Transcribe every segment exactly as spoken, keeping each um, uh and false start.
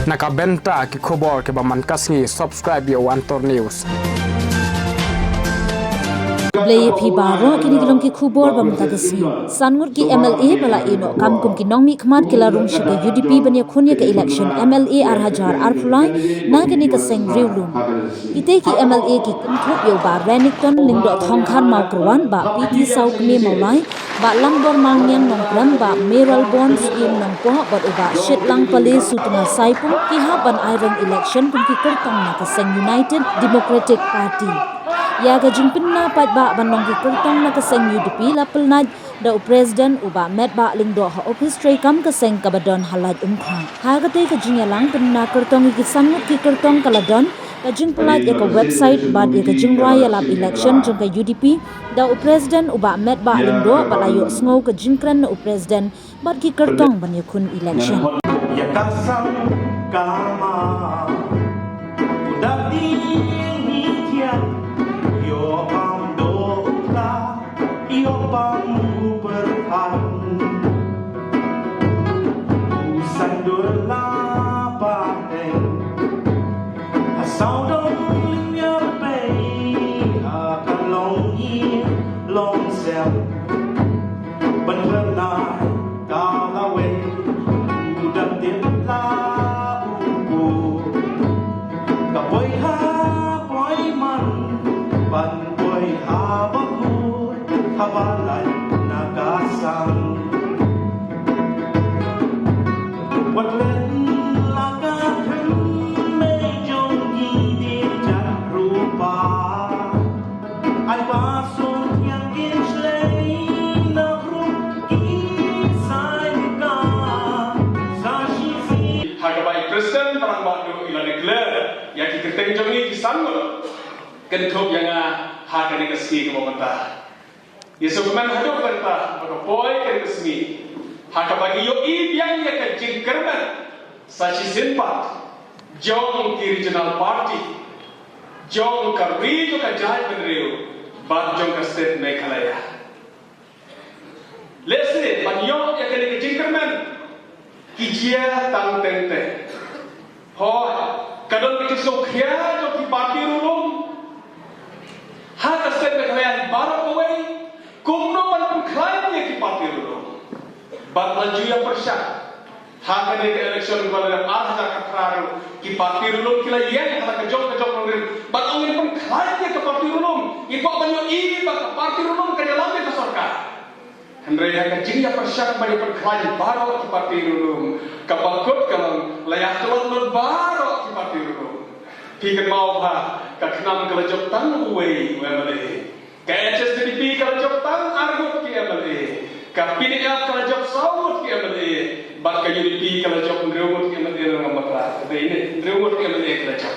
Na ka bynta ki khubor kiba man ka sngi, subscribe ïa u Antor News. Khublei ïa phi baroh, kine ki long ki khubor ba mynta ka sngi. San ngut ki M L A ba la ïehnoh kam kum ki nongmihkhmat ki la rung sha ka U D P ban ïakhun ïa ka election M L A ar hajar arphew lai na kane ka seng riewlum. Kitei ki M L A ki kynthup ïa u Bah Renikton Lyngdoh Thongkhar Mawkyrwat, Bah P T Sawkmie Mawlai, Bah Langbor Malngiang Nongkrem, Bah Mayralborn Suin Nongpoh bad u Bah Shitlang Pale Sutnga Saipung, ki hap ban ai reng election kum ki kyrtong na ka seng United Democratic Party. Ïa ka jingpynbna paidbah ban long ki kyrtong na ka seng U D P la pynlait da u President u Bah Metbah Lyngdoh ha ophis treikam ka seng kaba don ha Laitumkhrah. Ha katei ka jingïalang pynbna kyrtong ïa ki san ngut ki kyrtong ka la don ka jingpynlait ïa ka website bad ïa ka jingrwai ïalap election jong ka U D P da u President u Bah Metbah Lyngdoh bad la ïohsngew ka jingkren na u President bad ki kyrtong ban ïakhun election. Ïa ka sang ka ma u da ding hi thiang, ïoh pam doh u ka, ïoh pam u pyrkhat. U sandor la pateng, ha sawdong lyngngoh pei, ha ka long ïing long sem. Ban pynlait ka lawei, u dang tip la u pur. Ka poi ha poi man, ban poi ha ba pur, ha ba lait na ka sang. Wat let la ka khun mei jong ki dei jat rupa. Ai ba sung thiang kin shlei na ruh ki sai ka sa shi si. Ha kaba i President Prang Bah Duh i la declare ïa ki kyrteng jong ngi ki san ngut. Kynthup ïa nga ha kane ka sngi kaba mynta. Ngi sngewkmen haduh katta ba ka poi kane ka sngi ha kaba ngi ïohi biang ïa ka jingkyrmen sa shisien pat jong ki regional party jong ka ri jong ka jaitbynriew bad jong ka state Meghalaya. Lehse ban ïoh ïa kane ka jingkyrmen ki jia tang teng teng. Hooid, ka don ka jingsngewkhia jong ki party riewlum ha ka state Meghalaya baroh kawei, kumno ban pynkhlaiñ ïa ki party riewlum. Bad la ju ïa pyrshang ha kane ka election ba la dep ar hajar khatphra ruh, ki party riewlum ki la ïeng ha la ka jong ka jong nongrim bad ong ngin pynkhlaiñ ïa ka party riewlum, ngi kwah ban ïohi ba ka party riewlum ka ïalam ïa ka sorkar. Hynrei ha ka jingïapyrshang ban ïapynkhlaiñ baroh ki party riewlum, kaba kut ka long la ïatlot lut baroh ki party riewlum. Phi kynmaw ba ka KHNAM ka la jop tang uwei u M L A. Ka H S P D P ka la jop tang ar ngut ki M L A. Ka P D F ka la jop saw ngut ki M L A. Bad ka U D P ka la jop hynriew ngut ki M L A, ngan ong bakla. Dei ne, hynriew ngut ki M L A ka la jop.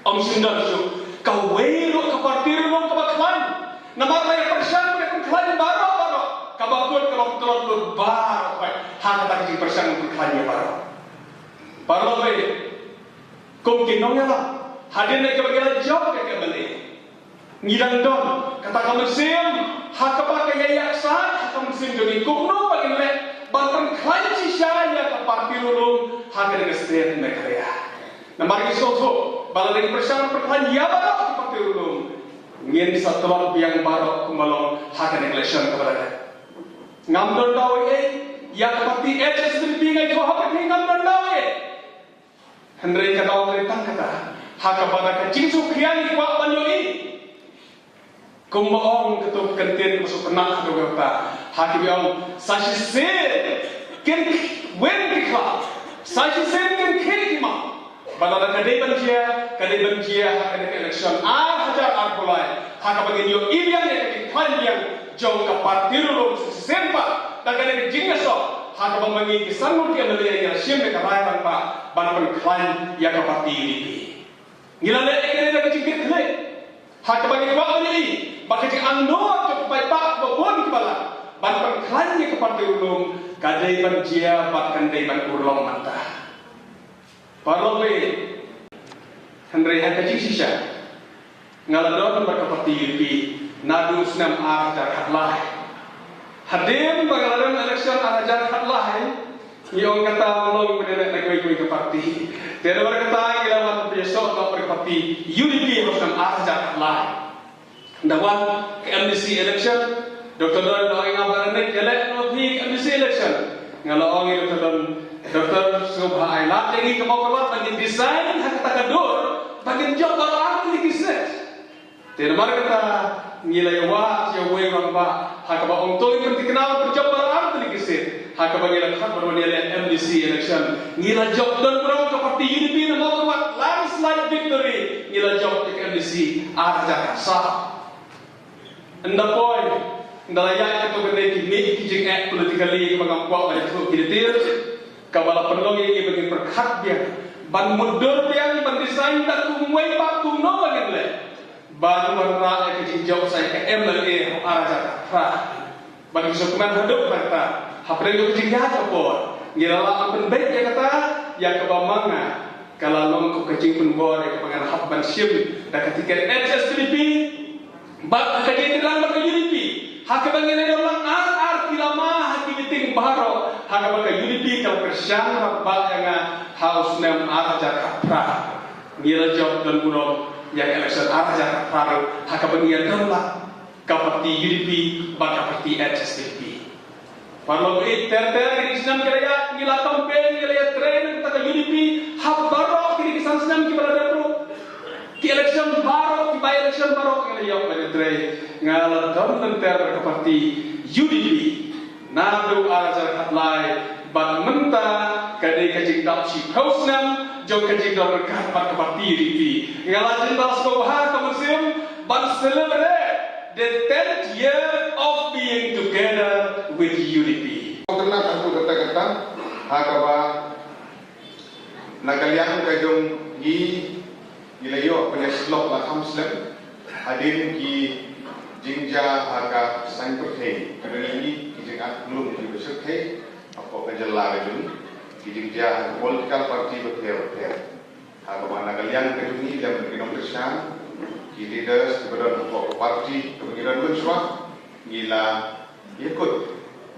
Ym shym don shuh kawei ruh ka party riewlum kaba khlaiñ. Namar la ïapyrshang ban pynkhlaiñ baroh baroh. Kaba kut ka long tlot lut baroh, ha kata ka jingpyrshang pynkhlaiñ ïa baroh. Paralok, kum ki nongïalam, hadien kaba ngi la jop ka M L A, ngi dang don kata ka mynsiem ha kaba ka ïaid ïaksaid ha ka mynsiem jong ngi kumno ba ngin leh ban pynkhlaiñ shisha ïa ka party riewlum ha kane ka state Meghalaya. Namar ngi sngewthuh ba lada ngi pyrshang pynkhlaiñ ïa baroh ki party riewlum, ngin sa tlot biang baroh kumba long ha kane ka election kaba la dep. Ngam don daw ei ei ïa ka party H S P D P, nga ïathuh ha phi, ngam don daw ei ei. Hynrei ka daw ka dei tang kata, ha kaba da ka jingsngewkhia ngi kwah ban ïohi. Kumba ong kato ka kyntien kaba sngewtynnat haduh katta, ha kaba ong, sa shisien kin wen ki khlaw, sa shisien kin khih ki maw. Ba lada ka dei ban jia, ka dei ban jia ha kane ka election ar hajar arphew lai, ha kaba ngin ïohi biang ïa ka jingkhlaiñ biang jong ka party riewlum sa shisien pat da kane ka jingïasoh, ha kaba ma ngi ki san ngut ki M L A ngi la shim ïa ka rai rangbah ban pynkhlaiñ ïa ka party U D P. Ngi la leh ïa kane da ka jingkitkhlieh, ha kaba ngi kwah ban ïohi ba ka jingangnud jong ki paidbah kiba bun kiba lah ban pynkhlaiñ ïa ka party riewlum ka dei ban jia bad kan dei ban urlong mynta. Paralok, hynrei ha ka jingshisha nga la don bad ka party U D P naduh snem ar hajar khatlai. Hadien ba nga la don election ar hajar khatlai, Ngi ong kata long pynlong na kawei kawei ka parti. Te namar kata ngi la wan pynïasoh noh bad ka parti U D P ha u snem ar hajar khatlai. Nda wan ka M D C election, Doctor Don la ong ïa nga ba nga ïaleh noh phi ka M D C election. Nga la ong ïa Doctor Don, Doctor, sngewbha ai lad ïa ngi ka mawkyrwat ba ngin design ha kata ka dur ba ngin jop baroh ar tylli ki seat. Te namar kata ngi la ïa wad ïa uwei u rangbah ha kaba ong to ngin pynthikna ban pynjop baroh ar tylli ki seat, ha kaba ngi la khot ban wan ïaleh M D C election. Ngi la jop don burom ka parti U D P na mawkyrwat, landslide victory. Ngi la jop ïa ka M D C ar hajar khatsaw. Ynda poi, ynda la ïaid katto katne ki miej ki jingeh politically kaba ngam kwah ban ïathuh ki detail, kaba la pynlong ïa ngi ba ngin pyrkhat biang, ban mutdur biang, ban design da kumwei ba kumno ba ngin leh. Ban wanrah ïa ka jingjop sa ïa ka M L A ha u ar hajar khatphra. Bad ngi sngewkmen haduh mynta, hapdeng jong ka jingïaid ka por, ngi la lah ban pynbeit ïa kata, ïa kaba ma nga ka la long kum ka jingpynbor ïa kaba ngan hap ban shim da ka tiket H S P D P. Bad ha ka jingtreilang bad ka U D P, ha kaba ngi la ïoh lang ar ar ki lama ha ki meeting baroh, ha kaba ka U D P ka la kyrshan rangbah ïa nga ha u snem ar hajar khatphra. Ngi la jop don burom ïa ka election ar hajar khatphra ruh, ha kaba ngi ïa don lang ka parti U D P bad ka parti H S P D P. Paralok, i ter ter ki snem ki la ïa, ngi la campaign, ngi la ïatrei na ka bynta ka U D P ha baroh kine ki san snem kiba la dep ruh. Ki election baroh, ki by election baroh ngi la ïoh ban ïatrei. Nga la don lynter bad ka parti U D P naduh ar hajar khatlai bad mynta ka dei ka jingdap shiphew snem jong ka jingdon ryngkat bad ka parti U D P. Nga la jin ba sngewbha ka mynsiem ban celebrate the tenth year of being together with U D P. Kyrnat ha kata kata ha kaba na ka liang ka jong ngi, ngi la ïoh pynïasoh la kham slem hadien ki jingjia ha ka saiñ pyrthei, ka dei ngi ki jingat lum ki ba shyrkhei hapoh ka jylla ka jong ngi, ki jingjia ha ka political party bapher bapher. Ha kaba na ka liang ka jong ngi lem ki nongkyrshan, ki leaders kiba don hapoh ka party kaba ngi don mynshuwa, ngi la ïakut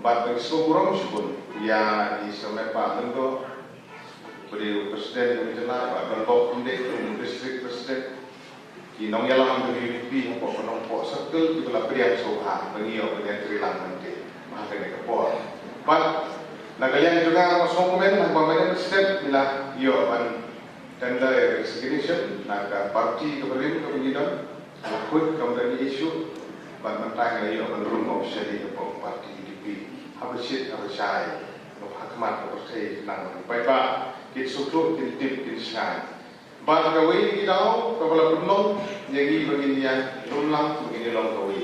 bad ba ngi sngewburom shibun ïa i Sir Metbah Lyngdoh, ba dei u president jong ka jylla, Bah Donbok Khyndit, u district president, ki nongïalam jong U D P hapoh ka Nongpoh circle kiba la pdiang sngewbha ba ngi ïoh ban ïatrei lang mynta ha kane ka por. Bad na ka liang jong nga ruh sngewkmen, ha kaba mynta step ngi la ïoh ban tender ïa ka resignation na ka party kaba rim kaba ngi don. La kut kam da ngi issue, bad mynta ngi la ïoh ban rung officially hapoh ka party U D P. Haba shit haba shai, ha khmat ka pyrthei khnang ba ki paidbah kin sngewthuh, kin tip, kin shngaiñ. Bad kawei na ki daw kaba la pynlong ïa ngi ba ngin ïa lum lang, ba ngin ïa long kawei,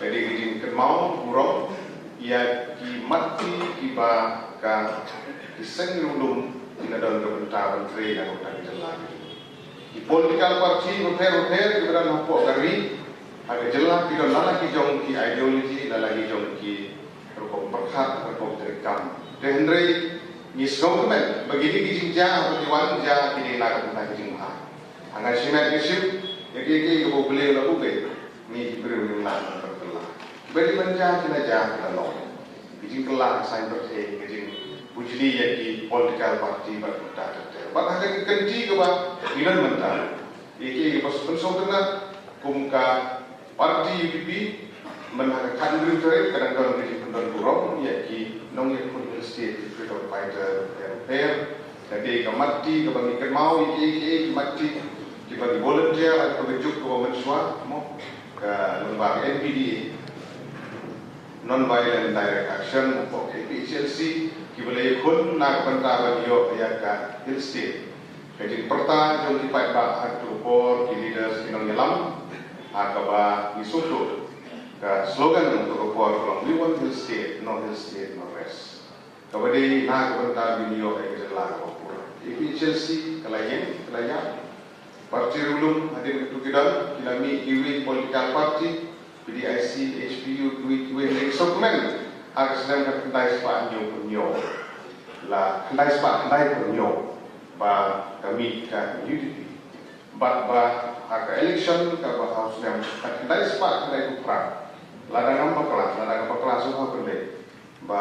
ka dei ka jingkynmaw burom ïa ki mat ki, kiba ka, ki seng riewlum ki la don ka bynta ban trei na ka bynta ka jylla. Ki political party bapher bapher kiba don hapoh ka ri, ha ka jylla, ki don la la ki jong ki ideology, la la ki jong ki rukom pyrkhat, rukom treikam. Te hynrei ngi sngewkmen ba kine ki jingjia haba ki wan jia ki dei na ka bynta ka jingbha. Hangne shimet ngi shim ïa kiei kiei kaba U Blei u la buh, ngi ki briew ngim lah ban pynkylla. Ba dei ban jia ki la jia, ki la long. Ki jingkylla ka saiñ pyrthei, ki jingbujli ïa ki political party bad kumta ter ter. Bad ha kane ka kynti kaba ngi don mynta, ïa kiei kiei kiba pynsngewtynnat kum ka party U D P, mynta ha ka khathynriew tarik ka dang don ka jingpyndon burom ïa ki nongïakhun Hill State, ki freedom fighter bapher bapher. Ka dei ka mat ki kaba ngi kynmaw ïa kiei kiei ki mat ki, kiba ngi volunteer ha kaba juk kaba mynshuwa, mo, ka lyngba ka N P D A, Non-Violent Direct Action, hapoh ka A P H L C, kiba la ïakhun na ka bynta ban ïoh ïa ka Hill State. Ka jingpyrta jong ki paidbah ha kato ka por, ki leaders, ki nongïalam, ha kaba ngi sngewthuh ka slogan jong kato ka por ka long, "We want Hill State, no Hill State, no rest." Kaba dei na ka bynta ban ïoh ïa ka jylla kaba pura. A P H L C ka la ïeng, ka la ïap. Party riewlum hadien katto ki don, ki la mih kiwei political party, P D I C, H P U, kiwei kiwei, ngi sngewkmen ha ka snem khatkhyndai spah hynñiewphew hynñiew, la khyndai spah khyndaiphew hynñiew ba ka mih ka U D P. Bad ba ha ka election kaba ha u snem khatkhyndai spah khyndaiphew phra, lada ngam bakla, lada ngam bakla sngewbha pynbeit, ba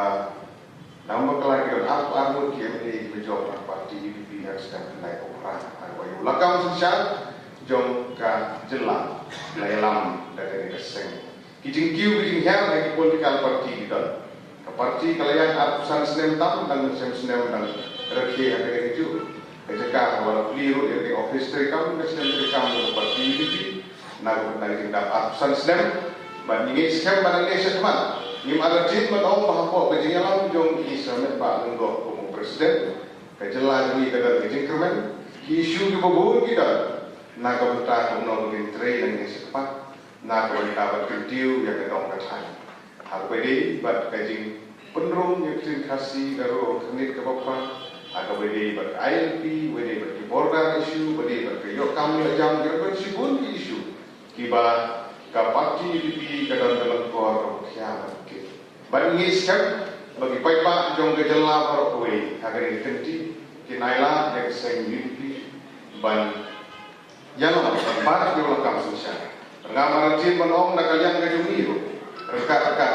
Namar ba ka la ki don arphew ar ngut ki M L A kiba jop na ka party U D P ha ka snem khyndai phew phra, ha kaba ïoh la kam synshar jong ka jylla la ïalam da kane ka seng. Ki jingkiew ki jinghiar ha ki political party ki don. Ka party ka la ïaid arphew san snem tam, dang snem snem dang rakhe ha kane ka juh. Ka jaka kaba la plie ruh ïa ka office treikam, ka snem treikam ka party U D P. Na ka bynta ka jingdap arphew san snem, bad ngi ngeit skhem ba nangne shakhmat ngim artatien ban ong ba hapoh ka jingïalam jong i Sir Metbah Lyngdoh kum u president, ka jylla jong ngi ka don ka jingkyrmen, ki issue kiba bun ki don, na ka bynta kumno ba ngin trei nangne shakhmat, na ka bynta ban kyntiew ïa ka dong ka thaiñ. Ha kaba ïadei bad ka jingpynrung ïa ka ktien Khasi, Garo, Khyrnit kaba phra, ha kaba ïadei bad ka I L P, kaba ïadei bad ki border issue, kaba ïadei bad ka ïoh kam ïoh jam, ki don shibun ki issue kiba ka party U D P ka don ka lyngkor kaba khia bad ki. Bad ngi ngeit skhem ba ki paidbah jong ka jylla baroh kawei ha kane ka kynti kin ailad ïa ka seng U D P ban ïalam ban bat ïa la kam synshar. Ngam artatien ban ong na ka liang ka jong ngi ruh, ryngkat ryngkat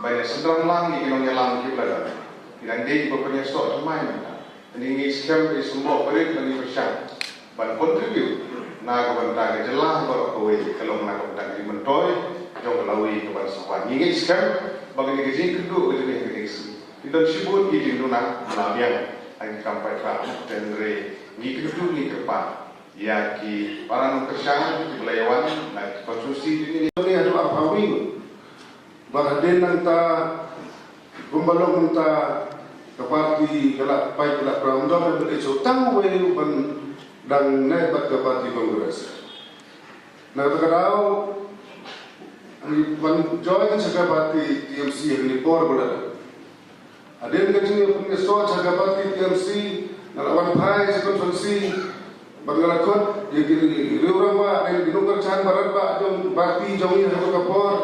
ban ïa synran lang ïa ki nongïalam kiba la don, ki dang dei ba pynïasoh thymmai mynta. Ngi ngeit skhem ba i Symboh Barit ban ïa pyrshang ban contribute na ka bynta ka jylla baroh kawei, ka long na ka bynta ka jingmyntoi jong ka lawei ka ban sa wan. Ngi ngeit skhem ba kane ka jingkynduh ka jong ngi ha kane ka sngi, ki don shibun ki jingduna la biang ha ki kam paidbah, hynrei ngi kynduh ngi kyrpad ïa ki para nongkyrshan kiba la ïa wan na ki konstituensi jong ngi. Ngi haduh arphew wei. Bad hadien nangta, kumba long mynta, ka party ka la pait ka la pram, ym don ban ïa shu tang uwei ban dang neh bad ka party Congress. Na kata ka daw, ngi ban join sha ka party T M C ha kane por ba la dep. Hadien ka jingïapynïasoh sha ka party T M C, nga la wan phai sha constituency, bad nga la khot ïa ki riew rangbah, ïa ki nongkyrshan baroh ba jong party jong ngi ha ka por,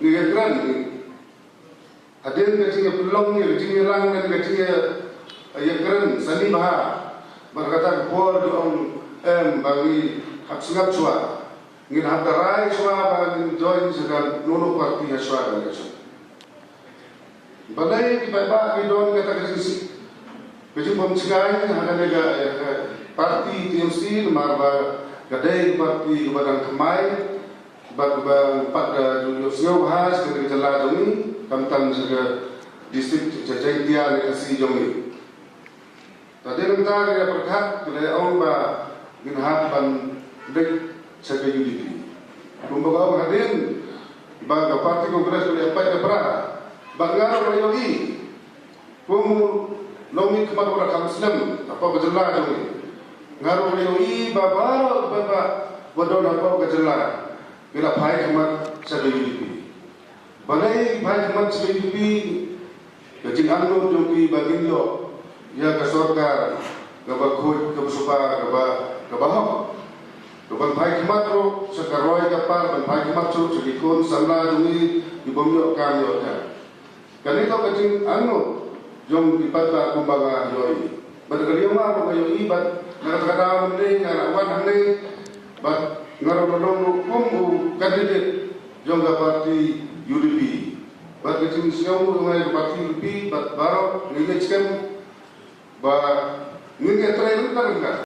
ngi ïakren. Hadien ka jingïapynlong, ïa ka jingïalang, ïa ka jingïa, ïakren sani bha, bad kata ka por ngi ong em ba ngi hap sngap shuwa, ngin hap da rai shuwa ba ngin join sha kano kano party ha shuwa ka election. Balei ki paidbah ki don kata ka jingsih, ka jingbym shngaiñ ha kane ka, ka party T M C, namar ba ka dei ka party kaba dang thymmai, bad kaba pat ka ïohsngew bha sha ka jylla jong ngi, khamtam sha ka district Jaiñtia ne Khasi jong ngi. Te hadien nangta ka la pyrkhat, ka la ong ba ngin hap ban leit sha ka U D P. Kumba ka ong hadien ba ka party Congress ka la pait ka pra, bad nga ruh nga ïohi. Kum u nongmihkhmat ba la kham slem hapoh ka jylla jong ngi, nga ruh nga ïohi ba baroh ba, ba, ba don hapoh ka jylla ki la phai khmat sha ka U D P. Balei phai khmat sha ka U D P? Ka jingangnud jong ki ba kin ïoh ïa ka sorkar kaba khuid, kaba suba, kaba, kaba hok. Ka ban phai khmat ruh sha ka roi ka par, ban phai khmat ruh sha ki khun samla jong ngi ki bym ïoh kam ïoh jam. Kane ka dei ka jingangnud jong ki paidbah kumba nga ïohi. Bad ka liang nga ruh nga ïohi bad na kata ka daw mynne nga la wan hangne bad nga ruh nga long ruh kum u candidate jong ka party U D P. Bad ka jingsngew jong nga ïa ka party U D P bad baroh ngi ngeit skhem ba ngin ïatrei ryngkat ryngkat.